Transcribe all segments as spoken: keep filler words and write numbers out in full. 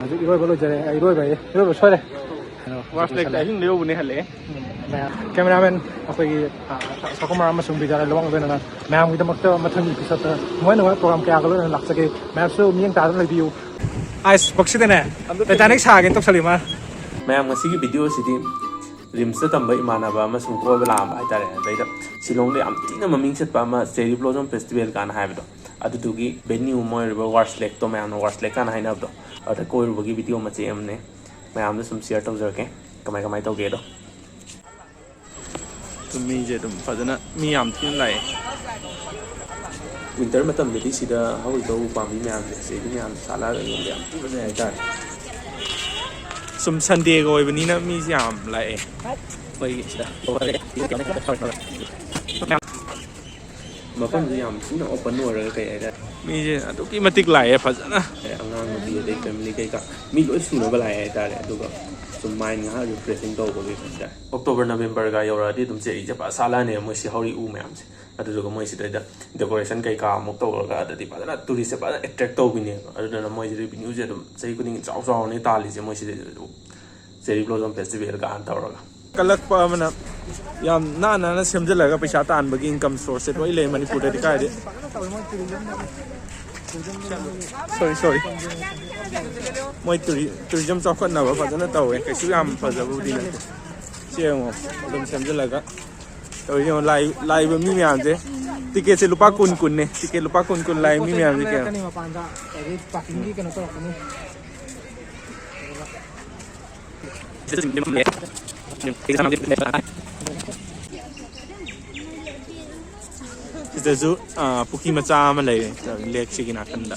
ꯍꯧꯖꯤꯛ ꯏꯔꯣꯏꯕ ꯂꯣꯏꯖꯔꯦ, ꯑ, ꯏꯔꯣꯏꯕ ꯍꯥꯏꯌꯦ, ꯏꯔꯣꯏꯕ ꯁꯣꯏꯔꯦ꯫ ꯀꯩꯅꯣ, ꯋꯥꯔꯁ ꯂꯦꯛꯇ ꯑꯍꯤꯡ ꯂꯦꯛꯎꯕꯅꯦ ꯍꯜꯂꯛꯑꯦ꯫ ꯃꯌꯥꯝ, ꯀꯦꯃꯦꯔꯥꯃꯦꯟ ꯑꯩꯈꯣꯏꯒꯤ, ꯑ, ꯁꯀꯨꯃꯥꯔ ꯑꯃꯁꯨꯡ ꯕꯤꯗ꯭ꯌꯥꯂꯥꯜ ꯂꯨꯋꯥꯡ ꯂꯣꯏꯅꯅ ꯃꯌꯥꯝꯒꯤꯗꯃꯛꯇ ꯃꯊꯪꯒꯤ ꯏꯄꯤꯁꯣꯗꯇ ꯅꯨꯡꯉꯥꯏ ꯅꯨꯡꯉꯥꯏꯕ ꯄ꯭ꯔꯣꯒ꯭ꯔꯥꯝ ꯀꯌꯥꯒ ꯂꯣꯏꯅꯅ ꯂꯥꯛꯆꯒꯦ꯫ ꯃꯌꯥꯝꯁꯨ ꯃꯤꯠꯌꯦꯡ ꯇꯥꯗꯨꯅ ꯂꯩꯕꯤꯌꯨ꯫ ꯑꯥꯏꯁ ꯕꯣꯛꯁꯤꯗꯅꯦ ꯇꯥꯏꯇꯥꯅꯤꯛ ꯁꯥꯒꯦ ꯇꯧꯁꯜꯂꯤ ꯃꯥ꯫ ꯃꯌꯥꯝ, ꯉꯁꯤꯒꯤ ꯚꯤꯗꯤꯑꯣꯁꯤꯗꯤ ꯔꯤꯝꯁꯇ ꯇꯝꯕ ꯏꯃꯥꯟꯅꯕ ꯑꯃꯁꯨꯡ ꯀꯣꯏꯕ ꯂꯥꯛꯑꯝꯕ ꯍꯥꯏꯇꯥꯔꯦ꯫ ꯑꯗꯩꯗ ꯁꯤꯂꯣꯡꯗ ꯌꯥꯝ ꯊꯤꯅ ꯃꯃꯤꯡ ꯆꯠꯄ ꯑꯃ ꯆꯦꯔꯤ ꯕ꯭ꯂꯣꯖꯝ ꯐꯦꯁꯇꯤꯚꯦꯜ ꯀꯥꯏꯅ ꯍꯥꯏꯕꯗꯣ, ꯑꯗꯨꯗꯨꯒꯤ ꯚꯦꯅ꯭ꯌꯨ ꯑꯃ ꯑꯣꯏꯔꯤꯕ ꯋꯥꯔꯁ ꯂꯦꯛꯇꯣ, ꯃꯌꯥꯝꯅ ꯋꯥꯔꯁ ꯂꯦꯛ ꯀꯥꯏꯅ ꯍꯥꯏꯅꯕꯗꯣ, ꯑꯗꯨꯗ ꯀꯣꯏꯔꯨꯕꯒꯤ ꯚꯤꯗꯤꯑꯣ ꯃꯆꯦ ꯑꯃꯅꯦ꯫ ꯃꯌꯥꯝꯗ ꯁꯨꯝ ꯁꯤꯌꯔ ꯇꯧꯖꯔꯛꯀꯦ, ꯀꯃꯥꯏ ꯀꯃꯥꯏ ꯇꯧꯒꯦꯗꯣ꯫ ꯑꯗꯨꯝ ꯃꯤꯁꯦ ꯑꯗꯨꯝ ꯐꯖꯅ, ꯃꯤ ꯌꯥꯝ ꯊꯤꯅ ꯂꯥꯛꯑꯦ꯫ ꯋꯤꯟꯇꯔ ꯃꯇꯝꯗꯗꯤ ꯁꯤꯗ ꯍꯧꯔꯤꯕ ꯎ ꯄꯥꯝꯕꯤ ꯃꯌꯥꯝꯁꯦ, ꯆꯦꯔꯤ ꯃꯌꯥꯝ ꯁꯥꯠꯂꯒ ꯌꯦꯡꯕ ꯌꯥꯝ ꯊꯤ ꯐꯖꯩ ꯍꯥꯏꯇꯥꯔꯦ꯫ ꯁꯨꯝ ꯁꯟꯗꯦꯒ ꯑꯣꯏꯕꯅꯤꯅ ꯃꯤꯁꯦ ꯌꯥꯝ ꯂꯥꯛꯑꯦ ꯑꯩꯈꯣꯏꯒꯤ ꯁꯤꯗ꯫ ꯃꯐꯝꯁꯦ ꯌꯥꯝ ꯊꯤꯅ ꯑꯣꯄꯟ ꯑꯣꯏꯔꯒ, ꯀꯩ ꯍꯥꯏꯇꯥꯔꯦ, ꯃꯤꯁꯦ ꯑꯗꯨꯛꯀꯤ ꯃꯇꯤꯛ ꯂꯥꯛꯑꯦ ꯐꯖꯅ꯫ ꯑꯉꯥꯡ ꯅꯨꯄꯤ ꯑꯗꯩ ꯐꯦꯃꯤꯂꯤ ꯀꯩꯀꯥ ꯃꯤ ꯂꯣꯏ ꯁꯨꯅꯕ ꯂꯥꯛꯑꯦ ꯍꯥꯏꯇꯥꯔꯦ꯫ ꯑꯗꯨꯒ ꯁꯨꯝ ꯃꯥꯏꯟ ꯉꯥꯏꯍꯥꯛ ꯔꯤꯐ꯭ꯔꯦꯁꯤꯡ ꯇꯧꯕꯒꯤ ꯍꯥꯏꯇꯥꯔꯦ꯫ ꯑꯣꯛꯇꯣꯕꯔ, ꯅꯕꯦꯝꯕꯔꯒ ꯌꯧꯔꯛꯑꯗꯤ ꯑꯗꯨꯝ ꯆꯦꯔꯤꯁꯦ ꯐꯖ ꯁꯥꯠꯂꯛꯑꯅꯦꯕ, ꯃꯣꯏ ꯁꯤ ꯍꯧꯔꯤ ꯎ ꯃꯌꯥꯝꯁꯦ꯫ ꯑꯗꯨꯗꯨꯒ ꯃꯣꯏ ꯁꯤꯗꯩꯗ ꯗꯦꯀꯣꯔꯦꯁꯟ ꯀꯩꯀꯥ ꯑꯃꯨꯛ ꯇꯧꯔꯒ ꯑꯗꯨꯗꯤ ꯐꯖꯅ ꯇꯨꯔꯤꯁꯁꯦ ꯐꯖꯅ ꯑꯦꯇ꯭ꯔꯦꯛ ꯇꯧꯕꯤꯅꯦꯕ꯫ ꯑꯗꯨꯗꯨꯅ ꯃꯣꯏꯁꯤ ꯔꯤꯚꯤꯅ꯭ꯌꯨꯁꯦ ꯑꯗꯨꯝ ꯆꯍꯤ ꯈꯨꯗꯤꯡꯒꯤ ꯆꯥꯎ ꯆꯥꯎꯅ ꯇꯥꯜꯂꯤꯁꯦ ꯃꯣꯏ ꯁꯤꯗꯩꯗ꯫ ꯆꯦꯔꯤ ꯕ꯭ꯂꯣꯖꯝ ꯐꯦꯁꯇꯤꯚꯦꯜ ꯀꯥꯏꯅ ꯇꯧꯔꯒ꯫ ꯀꯜꯂꯛꯄ ꯑꯃꯅ ꯌꯥꯝ ꯅꯥꯟꯅ ꯅꯥꯟꯅ ꯁꯦꯝꯖꯤꯜꯂꯒ ꯄꯩꯁꯥ ꯇꯥꯟꯕꯒꯤ ꯏꯟꯀꯝ ꯁꯣꯔꯁꯁꯦ ꯂꯣꯏ ꯂꯩ ꯃꯅꯤꯄꯨꯔꯗꯗꯤ ꯀꯥꯏꯗꯤ꯫ ꯁꯣꯔꯤ, ꯁꯣꯔꯤ꯫ ꯃꯣꯏ ꯇꯨꯔꯤ-, ꯇꯨꯔꯤꯖꯝ ꯆꯥꯎꯈꯠꯅꯕ ꯐꯖꯅ ꯇꯧꯋꯦ꯫ ꯀꯩꯁꯨ ꯌꯥꯝ ꯐꯖꯕꯕꯨꯗꯤ ꯅꯠꯇꯦ꯫ ꯁꯤ ꯌꯦꯡꯉꯣ, ꯑꯗꯨꯝ ꯁꯦꯝꯖꯤꯜꯂꯒ ꯇꯧꯔꯤ ꯌꯦꯡꯉꯣ, ꯂꯥꯛꯏ-, ꯂꯥꯛꯏꯕ ꯃꯤ ꯃꯌꯥꯝꯁꯦ꯫ ꯇꯤꯀꯦꯠꯁꯦ ꯂꯨꯄꯥ ꯀꯨꯟ ꯀꯨꯟꯅꯦ꯫ ꯇꯤꯀꯦꯠ ꯂꯨꯄꯥ ꯀꯨꯟ ꯀꯨꯟ ꯂꯥꯛꯏ ꯃꯤ ꯃꯌꯥꯝꯁꯦ ꯀꯩꯅꯣ꯫ ꯃꯄꯥꯟꯗ ꯑꯗꯩ ꯄꯥꯔꯀꯤꯡꯒꯤ ꯀꯩꯅꯣ ꯇꯧꯔꯛꯀꯅꯤ꯫ ꯁꯤꯗꯁꯨ, ꯑ, ꯄꯨꯈ꯭ꯔꯤ ꯃꯆꯥ ꯑꯃ ꯂꯩꯔꯦ, ꯂꯦꯛꯁꯤꯒꯤ ꯅꯥꯀꯟꯗ꯫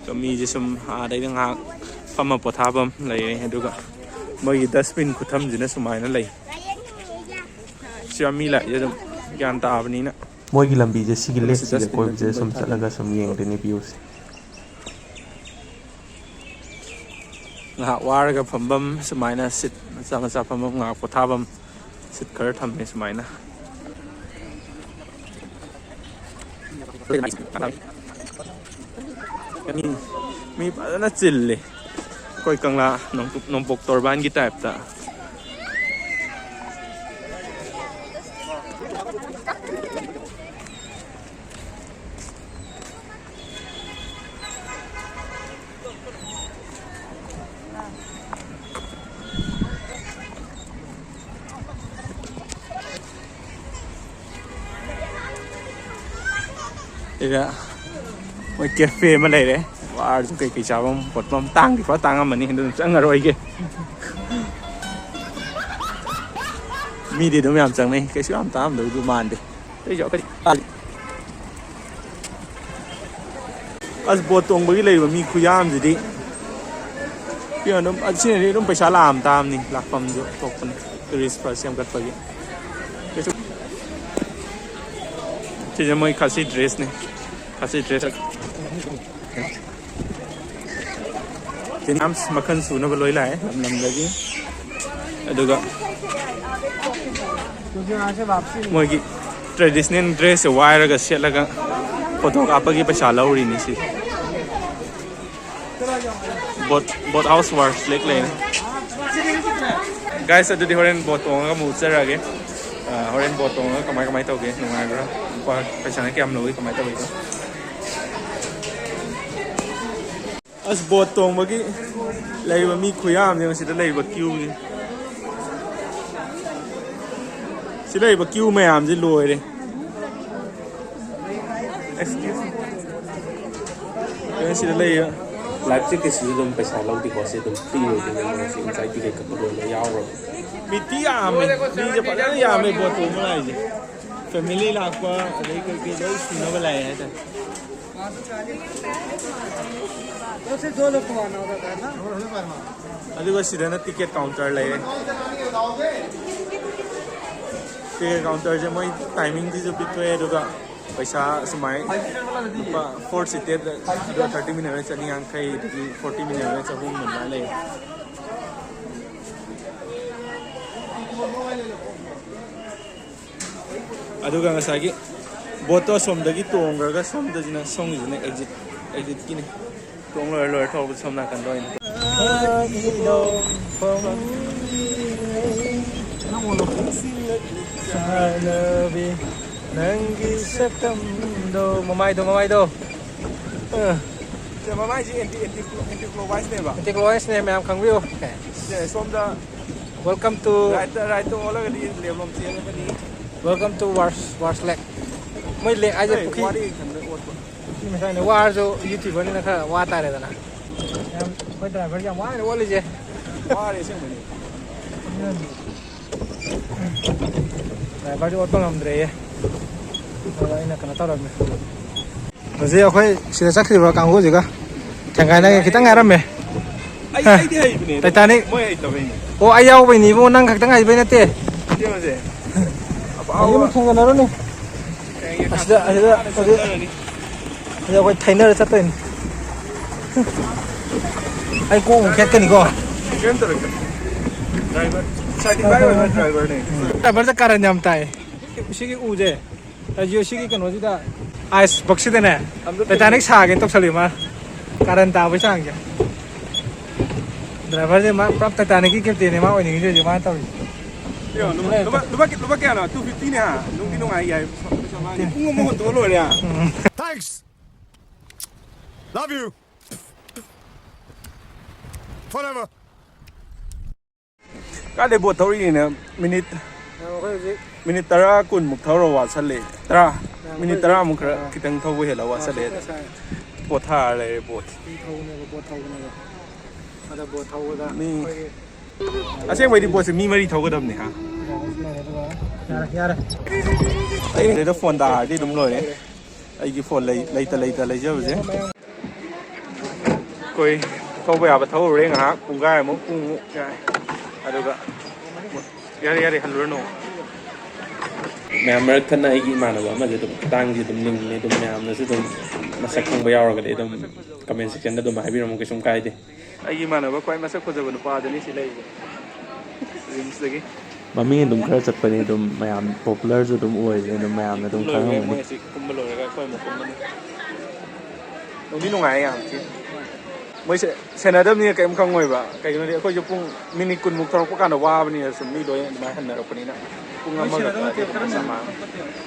ꯑꯗꯣ ꯃꯤꯁꯦ ꯁꯨꯝ ꯑꯥꯗꯩꯗ ꯉꯥꯏꯍꯥꯛ ꯐꯝꯃ ꯄꯣꯊꯥꯐꯝ ꯂꯩꯔꯦ꯫ ꯑꯗꯨꯒ ꯃꯣꯏꯒꯤ ꯗꯁꯕꯤꯟ ꯈꯨꯊꯝꯁꯤꯅ ꯁꯨꯃꯥꯏꯅ ꯂꯩ꯫ ꯁꯤ ꯌꯥꯝ ꯃꯤ ꯂꯥꯛꯏꯁꯦ ꯑꯗꯨꯝ ꯒ꯭ꯌꯥꯟ ꯇꯥꯕꯅꯤꯅ꯫ ꯃꯣꯏꯒꯤ ꯂꯝꯕꯤꯁꯦ ꯁꯤꯒꯤ ꯂꯦꯛꯁꯤꯒ ꯀꯣꯏꯕꯁꯦ ꯁꯨꯝ ꯆꯠꯂꯒ ꯁꯨꯝ ꯌꯦꯡꯗꯣꯏꯅꯦ ꯚ꯭ꯌꯨꯁꯦ꯫ ꯉꯥꯏꯍꯥꯛ ꯋꯥꯔꯒ ꯐꯝꯐꯝ ꯁꯨꯃꯥꯏꯅ ꯁꯤꯠ ꯃꯆꯥ ꯃꯆꯥ ꯐꯝꯐꯝ, ꯉꯥꯏꯍꯥꯛ ꯄꯣꯊꯥꯐꯝ ꯁꯤꯠ ꯈꯔ ꯊꯝꯃꯦ ꯁꯨꯃꯥꯏꯅ꯫ ꯃꯤ ꯃꯤ ꯐꯖꯅ ꯆꯤꯜꯂꯤ꯫ ꯑꯩꯈꯣꯏ ꯀꯪꯂꯥ ꯅꯣꯡꯄꯣꯛ, ꯅꯣꯡꯄꯣꯛ ꯇꯣꯔꯕꯥꯟꯒꯤ ꯇꯥꯏꯞꯇ꯫ ꯁꯤꯗ ꯃꯣꯏ ꯀꯦꯐꯦ ꯑꯃ ꯂꯩꯔꯦ꯫ ꯕꯥꯔꯁꯨ ꯀꯩꯀꯩ ꯆꯥꯐꯝ ꯈꯣꯠꯐꯝ ꯇꯥꯡꯗꯤ ꯈꯔ ꯇꯥꯡꯉꯝꯃꯅꯤ, ꯑꯗꯨꯅ ꯆꯪꯉꯔꯣꯏꯒꯦ꯫ ꯃꯤꯗꯤ ꯑꯗꯨꯝ ꯌꯥꯝ ꯆꯪꯅꯩ, ꯀꯩꯁꯨ ꯌꯥꯝ ꯇꯥꯡꯉꯝꯗꯧꯗꯤ ꯃꯥꯟꯗꯦ꯫ ꯑꯩꯁꯨ ꯑꯩꯈꯣꯏꯗꯤ ꯑꯁ, ꯕꯣꯠ ꯇꯣꯡꯕꯒꯤ ꯂꯩꯔꯤꯕ ꯃꯤ ꯈꯨꯌꯥꯝꯁꯤꯗꯤ꯫ ꯁꯤꯅ ꯑꯗꯨꯝ, ꯁꯤꯅꯗꯤ ꯑꯗꯨꯝ ꯄꯩꯁꯥ ꯂꯥꯛꯑꯝ ꯇꯥꯕꯅꯤ, ꯂꯥꯛꯐꯝꯁꯨ ꯊꯣꯛꯄꯅꯤ, ꯇꯨꯔꯤꯁ ꯁꯦꯝꯒꯠꯄꯒꯤ꯫ ꯀꯩꯁꯨ, ꯁꯤꯁꯦ ꯃꯣꯏ ꯈꯥꯁꯤ ꯗ꯭ꯔꯦꯁꯅꯤ, ꯈꯥꯁꯤ ꯗ꯭ꯔꯦꯁ꯫ ꯌꯥꯝ ꯃꯈꯜ ꯁꯨꯅꯕ ꯂꯣꯏ ꯂꯥꯛꯑꯦ ꯂꯝ ꯂꯝꯗꯒꯤ꯫ ꯑꯗꯨꯒ ꯃꯣꯏꯒꯤ ꯇ꯭ꯔꯦꯗꯤꯁꯅꯦꯜ ꯗ꯭ꯔꯦꯁꯁꯦ ꯋꯥꯏꯔꯒ ꯁꯦꯠꯂꯒ ꯐꯣꯇꯣ ꯀꯥꯞꯄꯒꯤ ꯄꯩꯁꯥ ꯂꯧꯔꯤꯅꯤ ꯁꯤ꯫ ꯕꯣꯠ, ꯕꯣꯠ ꯍꯥꯎꯁ ꯋꯥꯔ ꯂꯦꯛ ꯂꯩꯔꯦ꯫ ꯒꯥꯏꯁ, ꯑꯗꯨꯗꯤ ꯍꯣꯔꯦꯟ ꯕꯣꯠ ꯇꯣꯡꯉꯒ ꯑꯃꯨꯛ ꯎꯠꯆꯔꯛꯑꯒꯦ꯫ ꯑ, ꯍꯣꯔꯦꯟ ꯕꯣꯠ ꯇꯣꯡꯉꯒ ꯀꯃꯥꯏ, ꯀꯃꯥꯏ ꯇꯧꯒꯦ, ꯅꯨꯡꯉꯥꯏꯕ꯭ꯔꯥ, ꯂꯨꯄꯥ ꯄꯩꯁꯥꯅ ꯀꯌꯥꯝ ꯂꯧꯏ, ꯀꯃꯥꯏ ꯇꯧꯏꯗꯣ꯫ ꯑꯁ, ꯕꯣꯠ ꯇꯣꯡꯕꯒꯤ ꯂꯩꯔꯤꯕ ꯃꯤ ꯈꯨꯌꯥꯝꯁꯦ, ꯃꯁꯤꯗ ꯂꯩꯔꯤꯕ ꯀ꯭ꯌꯨꯁꯦ꯫ ꯁꯤ ꯂꯩꯔꯤꯕ ꯀ꯭ꯌꯨ ꯃꯌꯥꯝꯁꯦ ꯂꯣꯏꯔꯦ꯫ Excuse me. ꯁꯤꯗ ꯂꯩꯔꯤꯕ ꯂꯥꯏꯐ ꯖꯦꯀꯦꯠꯁꯤꯁꯨ ꯑꯗꯨꯝ ꯄꯩꯁꯥ ꯂꯧꯗꯦꯀꯣ, ꯁꯤ ꯑꯗꯨꯝ ꯐ꯭ꯔꯤ ꯑꯣꯏꯗꯣꯏꯅꯦ, ꯃꯣꯏꯁꯤ ꯑꯦꯟꯖꯥꯏꯇꯤ ꯀꯩꯀꯥ ꯂꯣꯏꯅ ꯌꯥꯎꯔꯕꯅꯦ꯫ ꯃꯤꯗꯤ ꯌꯥꯝꯃꯦ, ꯃꯤꯁꯦ ꯐꯖꯅ ꯌꯥꯝꯃꯦ ꯕꯣꯠ ꯇꯣꯡꯕ ꯂꯥꯛꯏꯁꯦ꯫ ꯐꯦꯃꯤꯂꯤ ꯂꯥꯛꯄ, ꯑꯗꯩ ꯀꯩꯀꯩ ꯂꯣꯏ ꯁꯨꯅꯕ ꯂꯥꯛꯑꯦ ꯍꯥꯏꯇꯥꯔꯦ꯫ ꯑꯗꯨꯒ ꯁꯤꯗꯅ ꯇꯤꯀꯦꯠ ꯀꯥꯎꯟꯇꯔ ꯂꯩꯔꯦ꯫ ꯇꯤꯀꯦꯠ ꯀꯥꯎꯟꯇꯔꯁꯦ ꯃꯣꯏ ꯇꯥꯏꯃꯤꯡꯁꯤꯁꯨ ꯄꯤꯊꯣꯛꯑꯦ, ꯑꯗꯨꯒ ꯄꯩꯁꯥ ꯁꯨꯃꯥꯏ ꯂꯨꯄꯥ ꯐꯣꯔ ꯁꯤꯇꯦꯠ, ꯑꯗꯨꯒ ꯊꯥꯔꯇꯤ ꯃꯤꯅꯠ ꯆꯅꯤ ꯌꯥꯡꯈꯩ, ꯑꯗꯒꯤ ꯐꯣꯔꯇꯤ ꯃꯤꯅꯠ ꯆꯍꯨꯝ ꯑꯗꯨꯃꯥꯏꯅ ꯂꯩ꯫ ꯑꯗꯨꯒ ꯉꯁꯥꯏꯒꯤ ꯕꯣꯠꯇꯣ ꯑꯁꯣꯝꯗꯒꯤ ꯇꯣꯡꯈ꯭ꯔꯒ ꯁꯣꯝꯗꯁꯤꯅ, ꯁꯣꯝꯒꯤꯁꯤꯅ ꯑꯦꯛꯖꯤꯠ, ꯑꯦꯛꯖꯤꯠꯀꯤꯅꯤ꯫ ꯇꯣꯡ ꯂꯣꯏꯔ ꯂꯣꯏꯔ ꯊꯧꯔꯛꯄꯗ ꯁꯣꯝ ꯅꯥꯀꯟꯗ ꯑꯣꯏꯅ꯫ ꯅꯪꯒꯤ ꯁꯛꯇꯝꯗꯣ, ꯃꯃꯥꯏꯗꯣ, ꯃꯃꯥꯏꯗꯣ꯫ ꯑ꯫ ꯁꯦ, ꯃꯃꯥꯏꯁꯤ ꯑꯦꯟꯇꯤ, ꯑꯦꯟꯇꯤ, ꯑꯦꯟꯇꯤ ꯀ꯭ꯂꯣꯛꯋꯥꯏꯁꯅꯦꯕ꯫ ꯑꯦꯟꯇꯤ ꯀ꯭ꯂꯣꯛꯋꯥꯏꯁꯅꯦ, ꯃꯌꯥꯝ ꯈꯪꯕꯤꯌꯨ꯫ ꯁꯦ, ꯁꯣꯝꯗ Welcome to ꯔꯥꯏꯠꯇ, ꯔꯥꯏꯠꯇ ꯑꯣꯜꯂꯒꯗꯤ ꯂꯦꯞꯂꯣꯝ ꯆꯦꯜꯂꯒꯅꯤ꯫ Welcome to Wars, Wars Lake꯫ ꯃꯣꯏ ꯂꯦꯛ ꯍꯥꯏꯁꯦ ꯑꯦ, ꯄꯨꯈ꯭ꯔꯤ꯫ ꯋꯥꯔꯤ ꯏꯊꯟꯗ ꯑꯣꯠꯄ꯫ ꯄꯨꯈ꯭ꯔꯤ ꯃꯆꯥꯅꯦ꯫ ꯋꯥꯔꯁꯨ YouTuberꯅꯤꯅ ꯈꯔ ꯋꯥ ꯇꯥꯔꯦꯗꯅ꯫ ꯌꯥꯝ, ꯑꯩꯈꯣꯏ driverꯁꯦ ꯌꯥꯝ ꯋꯥꯅ ꯑꯣꯠꯂꯤꯁꯦ꯫ ꯋꯥꯔꯦ ꯑꯁꯦꯡꯕꯩꯅꯦ꯫ Driverꯁꯦ ꯑꯣꯠꯄ ꯉꯝꯗ꯭ꯔꯦꯌꯦ꯫ ꯑꯗꯣ ꯑꯩꯅ ꯀꯩꯅꯣ ꯇꯧꯔꯝꯃꯦ꯫ ꯍꯧꯖꯤꯛ ꯑꯩꯈꯣꯏ ꯁꯤꯗ ꯆꯠꯈ꯭ꯔꯤꯕ ꯀꯥꯡꯕꯨꯁꯤꯒ ꯊꯦꯡꯒꯥꯏꯅꯒꯦ ꯈꯤꯇꯪ ꯉꯥꯏꯔꯝꯃꯦ꯫ ꯑꯩ, ꯍ꯫ ꯑꯩꯗꯤ ꯍꯩꯕꯅꯦ꯫ Titanic꯫ ꯃꯣꯏ ꯍꯩꯇꯕꯩꯅꯦ꯫ ꯑꯣ, ꯑꯩ ꯌꯥꯎꯕꯩꯅꯦ ꯏꯕꯨꯡꯉꯣ, ꯅꯪ ꯈꯛꯇꯪ ꯍꯩꯕꯩ ꯅꯠꯇꯦ꯫ ꯁꯤ ꯌꯦꯡꯉꯨꯁꯦ꯫ ꯑꯐꯥꯎꯕ꯫ ꯑꯩ ꯑꯃꯨꯛ ꯊꯦꯡꯒꯠꯅꯔꯨꯅꯦ꯫ ꯊꯦꯡꯒꯦ꯫ ꯑꯁꯤꯗ, ꯑꯁꯤꯗ, ꯍꯥꯟꯅ ꯍꯧꯖꯤꯛ ꯆꯠꯅꯔꯅꯤ꯫ ꯑꯁꯤꯗ ꯑꯩꯈꯣꯏ ꯊꯩꯅꯔ ꯆꯠꯇꯣꯏꯅꯤ꯫ ꯑꯩ ꯀꯣꯛ ꯑꯃꯨꯛ ꯈꯦꯠꯀꯅꯤꯀꯣ꯫ ꯀꯩꯝ ꯇꯧꯔꯣꯏ, ꯀꯩꯝ ꯇꯧꯔꯣꯏ꯫ Driver, certified ꯑꯣꯏꯕ driverꯅꯦ꯫ Driverꯁꯦ ꯀꯥꯔꯟ ꯌꯥꯝ ꯇꯥꯏ꯫ ꯁꯤꯒꯤ ꯎꯁꯦ꯫ ꯑꯩꯁꯨ ꯁꯤꯒꯤ ꯀꯩꯅꯣꯁꯤꯗ, icebergꯁꯤꯗꯅꯦ, ꯑꯝꯇ Titanic ꯁꯥꯒꯦꯅ ꯇꯧꯁꯜꯂꯤ ꯃꯥ꯫ ꯀꯥꯔꯟ ꯇꯥꯕꯩ ꯆꯥꯡꯁꯦ꯫ Driverꯁꯦ ꯃꯥ ꯄꯨꯔꯥ Titanicꯀꯤ captainꯅꯦ ꯃꯥ ꯑꯣꯏꯅꯤꯡꯉꯤꯁꯦ ꯍꯧꯖꯤꯛ ꯃꯥꯅ ꯇꯧꯔꯤꯁꯦ꯫ ꯌꯦꯡꯉꯣ, ꯂꯨꯄꯥ, ꯂꯨꯄꯥ, ꯂꯨꯄꯥ, ꯂꯨꯄꯥ ꯀꯌꯥꯅꯣ? Two fiftyꯅꯦ ꯍꯥ? ꯅꯨꯡꯗꯤ ꯅꯨꯡꯉꯥꯏ, ꯌꯥꯏ꯫ ꯄꯩꯁꯥ ꯃꯥꯡꯉꯦ꯫ ꯄꯨꯡ ꯑꯃ ꯍꯣꯟꯇꯣꯛꯑ ꯂꯣꯏꯔꯦ ꯍꯥ? ꯎꯝ꯫ Thanks. Love you. Forever. ꯀꯥꯏꯗꯩ boat ꯊꯧꯔꯤꯅꯣ? ꯃꯤꯅꯤꯠ, ꯑꯩꯈꯣꯏ ꯍꯧꯖꯤꯛ ꯃꯤꯅꯤꯠ ꯇꯔꯥ ꯀꯨꯟꯃꯨꯛ ꯊꯧꯔ ꯋꯥꯠꯁꯜꯂꯦ꯫ ꯇꯔꯥ, ꯃꯤꯅꯤꯠ ꯑꯩꯈꯣꯏ ꯇꯔꯥꯃꯨꯛ ꯈꯔ ꯑꯥ꯫ ꯈꯤꯇꯪ ꯊꯧꯕ ꯍꯦꯜꯂ ꯋꯥꯠꯁꯜꯂꯦ꯫ ꯉꯁꯥꯏ ꯄꯣꯊꯥꯔ ꯂꯩꯔꯦ boat꯫ ꯍꯤ ꯊꯧꯕꯅꯦꯕ, boat ꯊꯧꯕꯅꯦꯕ꯫ ꯑꯗ boat ꯊꯧꯕꯗ ꯃꯤ ꯑꯩꯈꯣꯏꯒꯤ ꯑꯁꯦꯡꯕꯩꯗꯤ boatꯁꯦ ꯃꯤ ꯃꯔꯤ ꯊꯧꯒꯗꯕꯅꯦ ꯍꯥ? ꯌꯥꯔꯦ, ꯌꯥꯔꯦ꯫ ꯑꯩ ꯁꯤꯗ phone ꯇꯥꯔꯗꯤ ꯑꯗꯨꯝ ꯂꯣꯏꯔꯦ꯫ ꯑꯩꯒꯤ phone ꯂꯩ-, ꯂꯩꯇ ꯂꯩꯇ ꯂꯩꯖꯕꯁꯦ꯫ ꯑꯩꯈꯣꯏ ꯊꯧꯕ ꯌꯥꯕ ꯊꯧꯔꯨꯔꯦ ꯉꯥꯏꯍꯥꯛ, ꯄꯨꯡꯈꯥꯏꯃꯨꯛ, ꯄꯨꯡꯃꯨꯛ ꯌꯥꯏ꯫ ꯑꯗꯨꯒ ꯌꯥꯔꯦ, ꯌꯥꯔꯦ, ꯍꯜꯂꯨꯔꯅꯨ꯫ ꯃꯌꯥꯝ ꯃꯔꯛ ꯊꯠꯅ ꯑꯩꯒꯤ ꯏꯃꯥꯟꯅꯕ ꯑꯃꯁꯨ ꯑꯗꯨꯝ ꯈꯗꯥꯡꯁꯤ ꯑꯗꯨꯝ ꯂꯤꯡꯉꯦ, ꯑꯗꯨꯝ ꯃꯌꯥꯝꯅꯁꯨ ꯑꯗꯨꯝ ꯃꯁꯛ ꯈꯪꯕ ꯌꯥꯎꯔꯒꯗꯤ ꯑꯗꯨꯝ comment sectionꯗ ꯑꯗꯨꯝ ꯍꯥꯏꯕꯤꯔꯝꯃꯨ, ꯀꯩꯁꯨꯝ ꯀꯥꯏꯗꯦ꯫ ꯑꯩꯒꯤ ꯏꯃꯥꯟꯅꯕ ꯈ꯭ꯋꯥꯏ ꯃꯁꯛ ꯐꯖꯕ ꯅꯨꯄꯥꯗꯨꯅꯤ ꯁꯤ ꯂꯩꯔꯤꯁꯦ꯫ ꯔꯤꯝꯁꯇꯒꯤ꯫ ꯃꯃꯤꯡ ꯑꯗꯨꯝ ꯈꯔ ꯆꯠꯄꯅꯤ, ꯑꯗꯨꯝ ꯃꯌꯥꯝ popularꯁꯨ ꯑꯗꯨꯝ ꯑꯣꯏꯕꯅꯤ, ꯑꯗꯨꯝ ꯃꯌꯥꯝꯅ ꯑꯗꯨꯝ ꯂꯣꯏꯔꯦ, ꯈꯪꯉꯝꯒꯅꯤ꯫ ꯃꯣꯏ ꯑꯁꯤ ꯀꯨꯝꯕ ꯂꯣꯏꯔꯒ ꯑꯩꯈꯣꯏ ꯑꯃꯨꯛ ꯀꯨꯝꯃꯅꯤ꯫ ꯅꯨꯡꯗꯤ ꯅꯨꯡꯉꯥꯏꯌꯦ ꯌꯥꯝ ꯊꯤ꯫ ꯃꯣꯏꯁꯦ ꯁꯦꯟꯅꯗꯕꯅꯤꯅ ꯀꯔꯤꯝ ꯈꯪꯉꯣꯏꯕ꯫ ꯀꯩꯒꯤꯅꯣꯗꯤ ꯑꯩꯈꯣꯏꯁꯨ ꯄꯨꯡ ꯃꯤꯅꯤꯠ ꯀꯨꯟꯃꯨꯛ ꯊꯧꯔꯛꯄ ꯀꯥꯟꯗ ꯋꯥꯕꯅꯤꯅ ꯁꯨꯝ ꯃꯤ ꯂꯣꯏ ꯑꯗꯨꯃꯥꯏꯅ ꯍꯟꯅꯔꯛꯄꯅꯤꯅ ꯄꯨꯡ ꯑꯃꯒ ꯈꯔ ꯑꯗꯨꯝ ꯆꯞ ꯃꯥꯟꯅꯩ꯫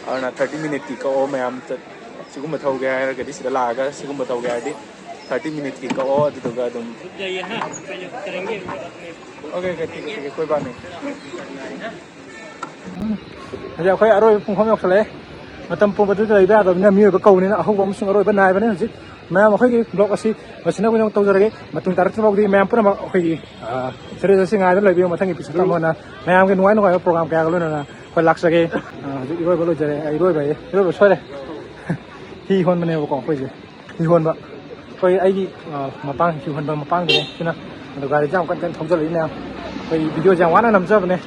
ꯑꯗꯨꯅ ꯊꯥꯔꯇꯤ ꯃꯤꯅꯤꯠꯀꯤ ꯀꯛꯑꯣ ꯃꯌꯥꯝ꯫ ꯆꯠ-, ꯁꯤꯒꯨꯝꯕ ꯊꯧꯒꯦ ꯍꯥꯏꯔꯒꯗꯤ ꯁꯤꯗ ꯂꯥꯛꯑꯒ ꯁꯤꯒꯨꯝꯕ ꯊꯧꯒꯦ ꯍꯥꯏꯔꯗꯤ ꯊꯥꯔꯇꯤ ꯃꯤꯅꯤꯠꯀꯤ ꯀꯛꯑꯣ, ꯑꯗꯨꯗꯨꯒ ꯑꯗꯨꯝ ꯑꯣꯀꯦ, ꯑꯣꯀꯦ, ꯊꯤꯛ ꯍꯦ, ꯊꯤꯛ ꯍꯦ, ꯀꯣꯏ ꯕꯥꯠ ꯅꯍꯤ꯫ ꯍꯧꯖꯤꯛ ꯑꯩꯈꯣꯏ ꯑꯔꯣꯏꯕ ꯄꯨꯡꯐꯝ ꯌꯧꯁꯜꯂꯛꯑꯦ꯫ ꯃꯇꯝ ꯄꯨꯝꯕꯗꯨꯗ ꯂꯩꯕ ꯌꯥꯗꯕꯅꯤꯅ ꯃꯤꯑꯣꯏꯕ ꯀꯧꯕꯅꯤꯅ ꯑꯍꯧꯕ ꯑꯃꯁꯨꯡ ꯑꯔꯣꯏꯕ ꯅꯥꯏꯕꯅꯤ꯫ ꯍꯧꯖꯤꯛ ꯃꯌꯥꯝ ꯑꯩꯈꯣꯏꯒꯤ ꯕ꯭ꯂꯣꯛ ꯑꯁꯤ ꯂꯣꯏꯁꯤꯟꯅꯕꯒꯤꯗꯃꯛ ꯇꯧꯖꯔꯒꯦ꯫ ꯃꯇꯨꯡ ꯇꯥꯔꯛꯇ꯭ꯔꯤꯐꯥꯎꯗꯤ ꯃꯌꯥꯝ ꯄꯨꯝꯅꯃꯛ ꯑꯩꯈꯣꯏꯒꯤ, ꯑ, ꯁꯦꯔꯤꯁ ꯑꯁꯤ ꯉꯥꯏꯗꯨꯅ ꯂꯩꯕꯤꯌꯨ꯫ ꯃꯊꯪꯒꯤ ꯏꯄꯤꯁꯣꯗ ꯑꯃ ꯑꯣꯏꯅ ꯃꯌꯥꯝꯒꯤ ꯅꯨꯡꯉꯥꯏ ꯅꯨꯡꯉꯥꯏꯕ ꯄ꯭ꯔꯣꯒ꯭ꯔꯥꯝ ꯀꯌꯥꯒ ꯂꯣꯏꯅꯅ ꯑꯩꯈꯣꯏ ꯂꯥꯛꯆꯒꯦ꯫ ꯑ, ꯍꯧꯖꯤꯛ ꯏꯔꯣꯏꯕ ꯂꯣꯏꯖꯔꯦ꯫ ꯑ, ꯏꯔꯣꯏꯕ ꯍꯥꯏꯌꯦ, ꯏꯔꯣꯏꯕ ꯁꯣꯏꯔꯦ꯫ ꯍꯤ ꯍꯣꯟꯕꯅꯦꯕꯀꯣ ꯑꯩꯈꯣꯏꯁꯦ꯫ ꯍꯤ ꯍꯣꯟꯕ꯫ ꯑꯩꯈꯣꯏ ꯑꯩꯒꯤ, ꯑ, ꯃꯄꯥꯡ, ꯍꯤ ꯍꯣꯟꯕ ꯃꯄꯥꯡꯗꯨꯅꯦ ꯁꯤꯅ꯫ ꯑꯗꯣ ꯒꯥꯔꯤꯁꯦ ꯌꯥꯝ ꯀꯟ ꯀꯟꯅ ꯊꯧꯖꯜꯂꯛꯏ ꯃꯌꯥꯝ꯫ ꯑꯩꯈꯣꯏ ꯚꯤꯗꯤꯑꯣꯁꯦ ꯌꯥꯝ ꯋꯥꯅ ꯅꯝꯖꯕꯅꯦ꯫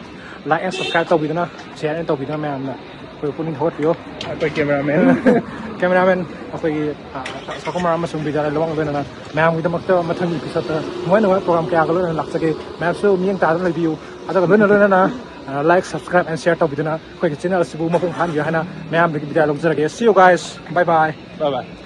Like and subscribe ꯇꯧꯕꯤꯗꯨꯅ, share and ꯇꯧꯕꯤꯗꯨꯅ ꯃꯌꯥꯝꯅ ꯑꯩꯈꯣꯏ ꯄꯨꯛꯅꯤꯡ ꯊꯧꯒꯠꯄꯤꯌꯨ꯫ ꯑꯩꯈꯣꯏ cameraman꯫ Cameraman ꯑꯩꯈꯣꯏꯒꯤ, ꯑ, ꯁꯥꯀꯨꯃꯥꯔ ꯑꯃꯁꯨꯡ ꯕꯤꯗ꯭ꯌꯥꯂꯥꯜ ꯂꯨꯋꯥꯡ ꯂꯣꯏꯅꯅ ꯃꯌꯥꯝꯒꯤꯗꯃꯛꯇ ꯃꯊꯪꯒꯤ episodeꯇ ꯅꯨꯡꯉꯥꯏ ꯅꯨꯡꯉꯥꯏꯕ ꯄ꯭ꯔꯣꯒ꯭ꯔꯥꯝ ꯀꯌꯥꯒ ꯂꯣꯏꯅꯅ ꯂꯥꯛꯆꯒꯦ꯫ ꯃꯌꯥꯝꯁꯨ ꯃꯤꯠꯌꯦꯡ ꯇꯥꯗꯨꯅ ꯂꯩꯕꯤꯌꯨ꯫ ꯑꯗꯨꯒ ꯂꯣꯏꯅ ꯂꯣꯏꯅꯅ, ꯑ, like, subscribe and share ꯇꯧꯕꯤꯗꯨꯅ ꯑꯩꯈꯣꯏꯒꯤ channel ꯑꯁꯤꯕꯨ ꯃꯄꯨꯡ ꯐꯥꯍꯟꯕꯤꯌꯨ ꯍꯥꯏꯅ ꯃꯌꯥꯝꯗꯒꯤ ꯕꯤꯗꯥꯏ ꯂꯧꯖꯔꯒꯦ꯫ See you guys. Bye bye. Bye bye.